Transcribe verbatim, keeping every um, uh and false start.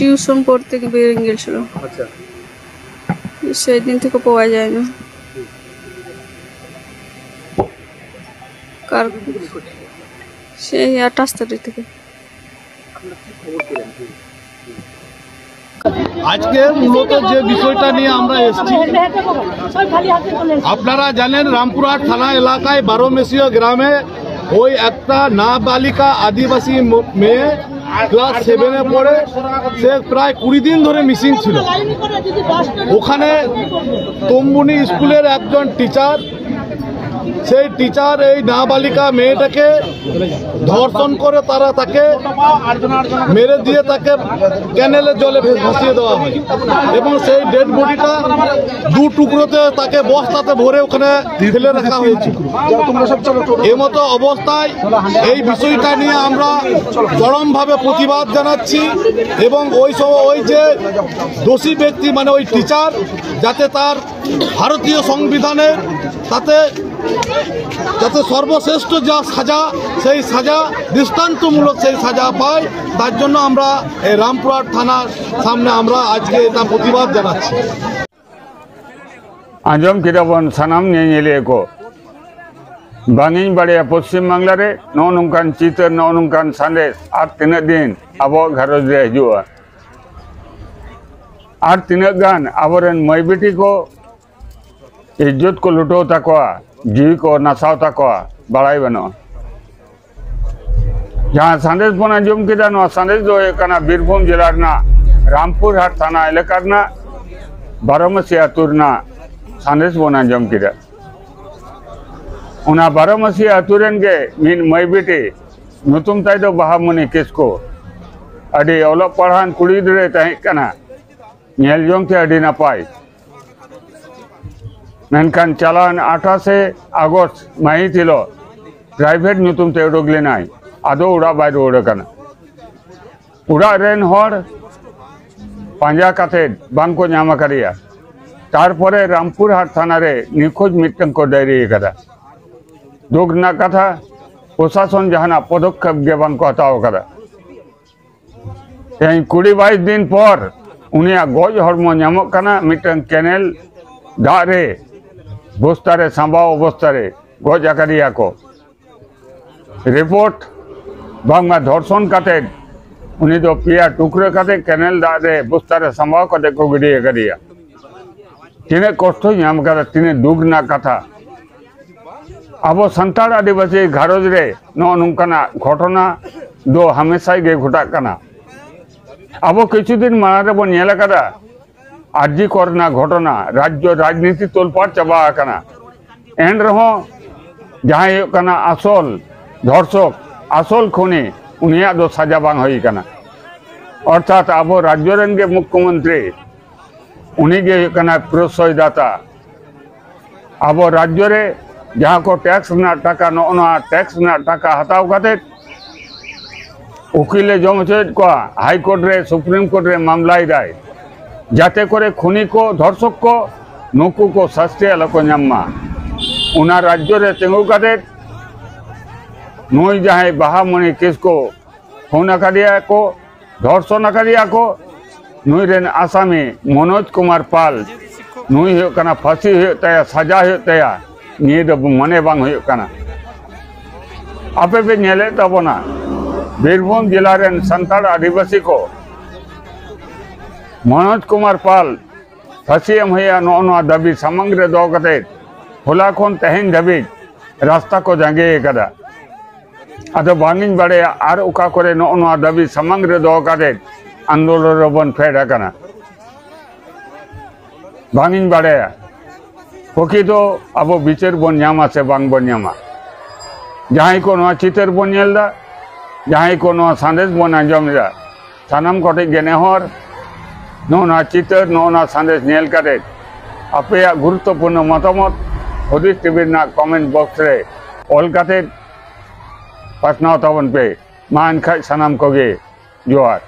Tuition পড়তে গিয়ে বেরিয়ে গেছিল। আচ্ছা। সেই দিন থেকে পাওয়া যায় না। কার সেই আঠাশ তারিখ থেকে। আজকে মূলত যে বিষয়টা নিয়ে আমরা এসেছি, আপনারা জানেন, রামপুরহাট থানা এলাকায় বারোমেশিয়া গ্রামে ওই একটা নাবালিকা আদিবাসী ম- মেয়ে ক্লাস সেভেনে পড়ে, সে প্রায় কুড়ি দিন ধরে মিসিং ছিল। ওখানে তম্বুনি স্কুলের একজন টিচার, সেই টিচার এই নাবালিকা মেয়েটাকে ধর্ষণ করে তারা তাকে মেরে দিয়ে তাকে ক্যানেলের জলে ভে- ভাসিয়ে দেওয়া হয় এবং সেই ডেড বডিটা দু টুকরোতে তাকে বস্তাতে ভরে ওখানে ফেলে রাখা হয়েছে। এমতো অবস্থায় এই বিষয়টা নিয়ে আমরা চরমভাবে প্রতিবাদ জানাচ্ছি এবং ওই সব ওই যে দোষী ব্যক্তি মানে ওই টিচার যাতে তার ভারতীয় সংবিধানের তাতে যাতে সর্বশ্রেষ্ঠ যা সাজা, সেই সাজা দৃষ্টান্তমূলক সেই সাজা পায়, তার জন্য আমরা এই রামপুরহাট থানার সামনে আমরা আজকে এটা প্রতিবাদ জানাচ্ছি। ᱟᱸᱡᱚᱢ ᱠᱮᱫᱟ ᱵᱚᱱ ᱥᱟᱱᱟᱢ ᱧᱮᱧᱮᱞᱤᱭᱟᱹ ᱠᱚ, ᱵᱟᱝ ᱤᱧ ᱵᱟᱲᱟᱭᱟ ᱯᱚᱥᱪᱤᱢ ᱵᱟᱝᱞᱟ ᱨᱮ ᱱᱚᱜᱼᱚ ᱱᱚᱝᱠᱟᱱ ᱪᱤᱛᱟᱹᱨ, ᱱᱚᱜᱼᱚ ᱱᱚᱝᱠᱟᱱ ᱥᱟᱸᱫᱮᱥ ᱟᱨ ᱛᱤᱱᱟᱹᱜ ᱫᱤᱱ ᱟᱵᱚᱣᱟᱜ ᱜᱷᱟᱨᱚᱸᱡᱽ ᱨᱮ ᱦᱤᱡᱩᱜᱼᱟ᱾ ᱟᱨ ᱛᱤᱱᱟᱹᱜ ᱜᱟᱱ ᱟᱵᱚᱨᱮᱱ ᱢᱟᱹᱭ ᱵᱤᱴᱤ ᱠᱚ ᱤᱡᱽᱡᱚᱛ ᱠᱚ ᱞᱩᱴᱟᱹᱣ ᱛᱟᱠᱚᱣᱟ, ᱡᱤᱣᱤ ᱠᱚ ᱱᱟᱥᱟᱣ ᱛᱟᱠᱚᱣᱟ, ᱵᱟᱲᱟᱭ ᱵᱟᱹᱱᱩᱜᱼᱟ᱾ ᱡᱟᱦᱟᱸ ᱥᱟᱸᱫᱮᱥ ᱵᱚᱱ ᱟᱸᱡᱚᱢ ᱠᱮᱫᱟ, ᱱᱚᱣᱟ ᱥᱟᱸᱫᱮᱥ ᱫᱚ ᱦᱩᱭᱩᱜ ᱠᱟᱱᱟ ᱵᱤᱨᱵᱷᱩᱢ ᱡᱮᱞᱟ ᱨᱮᱱᱟᱜ ᱨᱟᱢᱯᱩᱨᱦᱟᱴ ᱛᱷᱟᱱᱟ ᱮᱞᱟᱠᱟ ᱨᱮᱱᱟᱜ ᱵᱟᱨᱚᱢᱟᱹᱥᱤ ᱟᱹᱛᱩ ᱨᱮᱱᱟᱜ ᱥᱟᱸᱫᱮᱥ ᱵᱚᱱ ᱟᱸᱡᱚᱢ ᱠᱮᱫᱟ᱾ ᱚᱱᱟ ᱵᱟᱨᱚᱢᱟᱹᱥᱤ ᱟᱹᱛᱩ ᱨᱮᱱ ᱜᱮ ᱢᱤᱫ ᱢᱟᱹᱭ ᱵᱤᱴᱤ, ᱧᱩᱛᱩᱢ ᱛᱟᱭ ᱫᱚ ᱵᱟᱦᱟᱢᱚᱱᱤ ᱠᱤᱥᱠᱩ, ᱟᱹᱰᱤ ᱚᱞᱚᱜ ᱯᱟᱲᱦᱟᱣᱟᱱ ᱠᱩᱲᱤ ᱜᱤᱫᱽᱨᱟᱹᱭ ᱛᱟᱦᱮᱸ ᱠᱟᱱᱟ, ᱧᱮᱞ ᱡᱚᱝ ᱛᱮ ᱟᱹᱰᱤ ᱱᱟᱯᱟᱭ᱾ ᱢᱮᱱᱠᱷᱟᱱ ᱪᱟᱞᱟᱣᱮᱱ ᱟᱴᱷᱟᱥᱮ ᱟᱜᱚᱥᱴ ᱢᱟᱹᱦᱤᱛ ᱦᱤᱞᱳᱜ ᱯᱨᱟᱭᱵᱷᱮᱴ ᱧᱩᱛᱩᱢ ᱛᱮ ᱩᱰᱩᱠ ᱞᱮᱱᱟᱭ, ᱟᱫᱚ ᱚᱲᱟᱜ ᱵᱟᱭ ᱨᱩᱣᱟᱹᱲ ᱟᱠᱟᱱᱟ᱾ ᱚᱲᱟᱜ ᱨᱮᱱ ᱦᱚᱲ ᱯᱟᱸᱡᱟ ᱠᱟᱛᱮ ᱵᱟᱝ ᱠᱚ ᱧᱟᱢ ᱟᱠᱟᱫᱮᱭᱟ᱾ ᱛᱟᱨᱯᱚᱨᱮ ᱨᱟᱢᱯᱩᱨ ᱦᱟᱴ ᱛᱷᱟᱱᱟ ᱨᱮ ᱱᱤᱠᱷᱳᱡ ᱢᱤᱫᱴᱟᱝ ᱠᱚ ᱰᱟᱭᱨᱤ ᱟᱠᱟᱫᱟ᱾ ᱫᱩᱠ ᱨᱮᱱᱟᱜ ᱠᱟᱛᱷᱟ, ᱯᱨᱚᱥᱟᱥᱚᱱ ᱡᱟᱦᱟᱱᱟᱜ ᱯᱚᱫᱚᱠᱷᱮᱯ ᱜᱮ ᱵᱟᱝ ᱠᱚ ᱦᱟᱛᱟᱣ ᱟᱠᱟᱫᱟ᱾ ᱛᱮᱦᱮᱧ ᱠᱩᱲᱤ ᱵᱟᱭᱤᱥ ᱫᱤᱱ ᱯᱚᱨ ᱩᱱᱤᱭᱟᱜ ᱜᱚᱡ ᱦᱚᱲᱢᱚ ᱧᱟᱢᱚᱜ ᱠᱟᱱᱟ ᱢᱤᱫᱴᱟᱝ ᱠᱮᱱᱮᱞ ᱫᱟᱜ ᱨᱮ, ᱵᱚᱥᱛᱟ ᱨᱮ ᱥᱟᱸᱵᱟᱣ ᱚᱵᱚᱥᱛᱟ ᱨᱮ ᱜᱚᱡ ᱟᱠᱟᱫᱮᱭᱟ ᱠᱚ᱾ ᱨᱤᱯᱳᱨᱴ, ᱵᱟᱝᱢᱟ ᱫᱷᱚᱨᱥᱚᱱ ᱠᱟᱛᱮ ᱩᱱᱤ ᱫᱚ ᱯᱮᱭᱟ ᱴᱩᱠᱨᱟᱹ ᱠᱟᱛᱮ ᱠᱮᱱᱮᱞ ᱫᱟᱜ ᱨᱮ ᱵᱚᱥᱛᱟ ᱨᱮ ᱥᱟᱸᱵᱟᱣ ᱠᱟᱛᱮ ᱠᱚ ᱜᱤᱰᱤ ᱟᱠᱟᱫᱮᱭᱟ᱾ ᱛᱤᱱᱟᱹᱜ ᱠᱚᱥᱴᱚᱭ ᱧᱟᱢ ᱠᱟᱫᱟ, ᱛᱤᱱᱟᱹᱜ ᱫᱩᱠ ᱨᱮᱱᱟᱜ ᱠᱟᱛᱷᱟ᱾ ᱟᱵᱚ ᱥᱟᱱᱛᱟᱲ ᱟᱹᱫᱤᱵᱟᱹᱥᱤ ᱜᱷᱟᱨᱚᱸᱡᱽ ᱨᱮ ᱱᱚᱜᱼᱚ ᱱᱚᱝᱠᱟᱱᱟᱜ ᱜᱷᱚᱴᱚᱱᱟ ᱫᱚ ᱦᱟᱢᱮᱥᱟ ᱜᱮ ᱜᱷᱚᱴᱟᱜ ᱠᱟᱱᱟ᱾ ᱟᱵᱚ ᱠᱤᱪᱷᱩ ᱫᱤᱱ ᱢᱟᱲᱟᱝ ᱨᱮᱵᱚᱱ ᱧᱮᱞ ᱟᱠᱟᱫᱟ ᱟᱨ ᱡᱤ ᱠᱚᱨ ᱨᱮᱱᱟᱜ ᱜᱷᱚᱴᱚᱱᱟ, ᱨᱟᱡᱽᱡᱚ ᱨᱟᱡᱽᱱᱤᱛᱤ ᱛᱚᱞᱯᱟᱲ ᱪᱟᱵᱟ ᱟᱠᱟᱱᱟ᱾ ᱮᱱ ᱨᱮᱦᱚᱸ ᱡᱟᱦᱟᱸᱭ ᱦᱩᱭᱩᱜ ᱠᱟᱱᱟ ᱟᱥᱚᱞ ᱫᱷᱚᱨᱥᱚᱠ, ᱟᱥᱚᱞ ᱠᱷᱩᱱᱤ, ᱩᱱᱤᱭᱟᱜ ᱫᱚ ᱥᱟᱡᱟ ᱵᱟᱝ ᱦᱩᱭ ᱟᱠᱟᱱᱟ᱾ ᱚᱨᱛᱷᱟᱛ ᱟᱵᱚ ᱨᱟᱡᱽᱡᱚ ᱨᱮᱱ ᱜᱮ ᱢᱩᱠᱷᱭᱚᱢᱚᱱᱛᱨᱤ, ᱩᱱᱤ ᱜᱮ ᱦᱩᱭᱩᱜ ᱠᱟᱱᱟ ᱯᱨᱚᱥᱨᱚᱭ ᱫᱟᱛᱟ᱾ ᱟᱵᱚ ᱨᱟᱡᱽᱡᱚ ᱨᱮ ᱡᱟᱦᱟᱸ ᱠᱚ ᱴᱮᱠᱥ ᱨᱮᱱᱟᱜ ᱴᱟᱠᱟ, ᱱᱚᱜᱼᱚ ᱱᱚᱣᱟ ᱴᱮᱠᱥ ᱨᱮᱱᱟᱜ ᱴᱟᱠᱟ ᱦᱟᱛᱟᱣ ᱠᱟᱛᱮ ᱩᱠᱤᱞᱮ ᱡᱚᱢ ᱦᱚᱪᱚᱭᱮᱫ ᱠᱚᱣᱟ, ᱦᱟᱭ ᱠᱳᱨᱴ ᱨᱮ, ᱥᱩᱯᱨᱤᱢ ᱠᱳᱨᱴ ᱨᱮ ᱢᱟᱢᱞᱟᱭ ᱫᱟᱭ, ᱡᱟᱛᱮ ᱠᱚᱨᱮ ᱠᱷᱩᱱᱤ ᱠᱚ, ᱫᱷᱚᱨᱥᱚᱠ ᱠᱚ, ᱱᱩᱠᱩ ᱠᱚ ᱥᱟᱥᱛᱤ ᱟᱞᱚ ᱠᱚ ᱧᱟᱢ ᱢᱟ᱾ ᱚᱱᱟ ᱨᱟᱡᱽᱡᱚ ᱨᱮ ᱛᱤᱸᱜᱩ ᱠᱟᱛᱮ ᱱᱩᱭ ᱡᱟᱦᱟᱸᱭ ᱵᱟᱦᱟᱢᱚᱬᱤ ᱠᱤᱥᱠᱩ ᱯᱷᱳᱱ ᱟᱠᱟᱫᱮᱭᱟ ᱠᱚ, ᱫᱷᱚᱨᱥᱚᱱ ᱟᱠᱟᱫᱮᱭᱟ ᱠᱚ, ᱱᱩᱭ ᱨᱮᱱ ᱟᱥᱟᱢᱤ ᱢᱚᱱᱳᱡᱽ ᱠᱩᱢᱟᱨ ᱯᱟᱞ, ᱱᱩᱭ ᱦᱩᱭᱩᱜ ᱠᱟᱱᱟ ᱯᱷᱟᱹᱥᱤ ᱦᱩᱭᱩᱜ ᱛᱟᱭᱟ, ᱥᱟᱡᱟ ᱦᱩᱭᱩᱜ ᱛᱟᱭᱟ, ᱱᱤᱭᱟᱹ ᱫᱚ ᱢᱚᱱᱮ ᱵᱟᱝ ᱦᱩᱭᱩᱜ ᱠᱟᱱᱟ᱾ ᱟᱯᱮ ᱯᱮ ᱧᱮᱞᱮᱫ ᱛᱟᱵᱚᱱᱟ, ᱵᱤᱨᱵᱷᱩᱢ ᱡᱮᱞᱟ ᱨᱮᱱ ᱥᱟᱱᱛᱟᱲ ᱟᱹᱫᱤᱵᱟᱹᱥᱤ ᱠᱚ ᱢᱚᱱᱳᱡᱽ ᱠᱩᱢᱟᱨ ᱯᱟᱞ ᱯᱷᱟᱹᱥᱤ ᱮᱢ ᱦᱩᱭᱩᱜᱼᱟ, ᱱᱚᱜᱼᱚ ᱱᱚᱣᱟ ᱫᱟᱹᱵᱤ ᱥᱟᱢᱟᱝ ᱨᱮ ᱫᱚᱦᱚ ᱠᱟᱛᱮ ᱦᱚᱞᱟ ᱠᱷᱚᱱ ᱛᱮᱦᱮᱧ ᱫᱷᱟᱹᱵᱤᱡ ᱨᱟᱥᱛᱟ ᱠᱚ ᱡᱟᱸᱜᱮ ᱟᱠᱟᱫᱟ᱾ ᱟᱫᱚ ᱵᱟᱝ ᱤᱧ ᱵᱟᱲᱟᱭᱟ ᱟᱨ ᱚᱠᱟ ᱠᱚᱨᱮ ᱱᱚᱜᱼᱚ ᱱᱚᱣᱟ ᱫᱟᱹᱵᱤ ᱥᱟᱢᱟᱝ ᱨᱮ ᱫᱚᱦᱚ ᱠᱟᱛᱮ ᱟᱱᱫᱳᱞᱚᱱ ᱨᱮᱵᱚᱱ ᱯᱷᱮᱰ ᱟᱠᱟᱱᱟ᱾ ᱵᱟᱝ ᱤᱧ ᱵᱟᱲᱟᱭᱟ ᱯᱨᱚᱠᱤᱛᱚ ᱟᱵᱚ ᱵᱤᱪᱟᱹᱨ ᱵᱚᱱ ᱧᱟᱢᱟ ᱥᱮ ᱵᱟᱝ ᱵᱚᱱ ᱧᱟᱢᱟ᱾ ᱡᱟᱦᱟᱸᱭ ᱠᱚ ᱱᱚᱣᱟ ᱪᱤᱛᱟᱹᱨ ᱵᱚᱱ ᱧᱮᱞ ᱮᱫᱟ, ᱡᱟᱦᱟᱸᱭ ᱠᱚ ᱱᱚᱣᱟ ᱥᱟᱸᱫᱮᱥ ᱵᱚᱱ ᱟᱸᱡᱚᱢ ᱮᱫᱟ, ᱥᱟᱱᱟᱢ ᱠᱚᱴᱷᱮᱱ ᱜᱮ ᱱᱮᱦᱚᱨ, ᱱᱚᱜᱼᱚ ᱱᱚᱣᱟ ᱪᱤᱛᱟᱹᱨ, ᱱᱚᱜᱼᱚ ᱱᱚᱣᱟ ᱥᱟᱸᱫᱮᱥ ᱧᱮᱞ ᱠᱟᱛᱮ ᱟᱯᱮᱭᱟᱜ ᱜᱩᱨᱩᱛᱛᱚᱯᱩᱨᱱᱚ ᱢᱚᱛᱟᱢᱚᱛ ᱦᱩᱫᱤᱥ ᱴᱤᱵᱷᱤ ᱨᱮᱱᱟᱜ ᱠᱚᱢᱮᱱᱴ ᱵᱚᱠᱥ ᱨᱮ ᱚᱞ ᱠᱟᱛᱮ ᱯᱟᱥᱱᱟᱣ ᱛᱟᱵᱚᱱ ᱯᱮ᱾ ᱢᱟ ᱮᱱᱠᱷᱟᱡ ᱥᱟᱱᱟᱢ ᱠᱚᱜᱮ ᱡᱚᱦᱟᱨ᱾